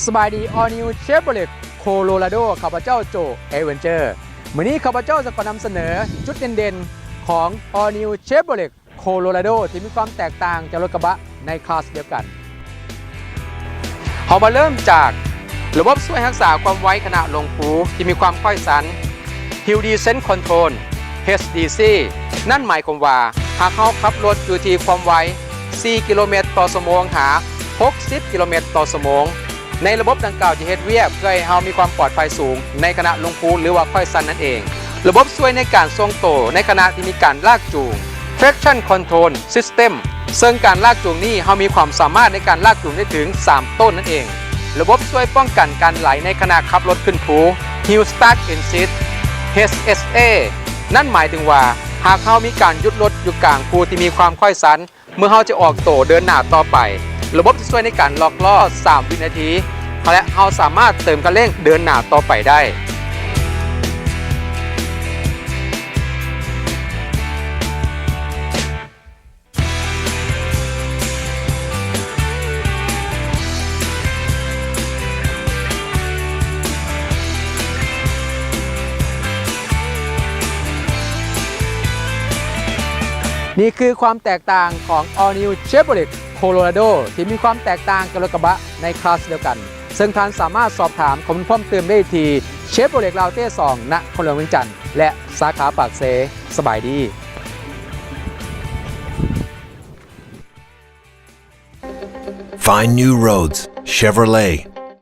ສະບາຍດີ All New Chevrolet Colorado ຂ້າພະເຈົ້າໂຈ Adventure ມື້ນີ້ຂ້າພະເຈົ້າຈະຂໍນຳສະເໜີຈຸດເດັ່ນໆຂອງ All New Chevrolet Colorado ທີ່ມີຄວາມແຕກຕ່າງຈາກລົດກະບະໃນຄລາສດຽວກັນ. ເຮົາມາເລີ່ມຈາກລະບົບຊ່ວຍຮັກສາຄວາມໄວຂະນະລົງພູທີ່ມີຄວາມຄ່ອຍຊັນ Hill Descent Control ເອັດ ດີ ຊີ ນັ້ນໝາຍຄວາມວ່າ ຫາກເຮົາຂັບລົດຢູ່ທີ່ຄວາມໄວສີ່ກິໂລແມັດຕໍ່ຊົ່ວໂມງ ຫາຫົກສິບກິໂລແມັດຕໍ່ຊົ່ວໂມງ ໃນລະບົບດັ່ງກ່າວຈະເຮັດວຽກເພື່ອໃຫ້ເຮົາມີຄວາມປອດໄພສູງໃນຂະນະລົງພູ ຫຼືວ່າຄ່ອຍຊັນນັ້ນເອງ. ລະບົບຊ່ວຍໃນການຊົງໂຕໃນຂະນະທີ່ມີການລາກຈູງ Traction Control System ເຊິ່ງການລາກຈູງນີ້ເຮົາມີຄວາມສາມາດໃນການລາກຈູງໄດ້ເຖິງສາມໂຕນນັ້ນເອງ. ລະບົບຊ່ວຍປ້ອງກັນການໄຫຼໃນຂະນະຂັບລົດຂຶ້ນພູ Hill Start Assist ເອັດ ເອັສ ເອ ນັ້ນໝາຍເຖິງວ່າ ຫາກເຮົາມີການຢຸດລົດຢູ່ກາງພູທີ່ມີຄວາມຄ່ອຍຊັນ ເມື່ອເຮົາຈະອອກໂຕເດີນໜ້າຕໍ່ໄປ, ລະບົບຈະຊ່ວຍໃນການລັອກລໍ້ສາມວິນາທີ ແລະ ເຮົາສາມາດເຕີມຄັນເລັ່ງເດີນໜ້າຕໍ່ໄປໄດ້. ນີ້ຄືຄວາມແຕກຕ່າງຂອງ All New Chevrolet Colorado ທີ່ມີຄວາມແຕກຕ່າງຈາກລົດກະບະໃນຄລາສດຽວກັນ, ເຊິ່ງທ່ານສາມາດສອບຖາມຂໍ້ມູນເພີ່ມເຕີມໄດ້ທີ່ Chevrolet ລາວເຕສອງ ນະຄອນຫຼວງວຽງຈັນ ແລະ ສາຂາປາກເຊ. ສະບາຍດີ. Find new roads, Chevrolet.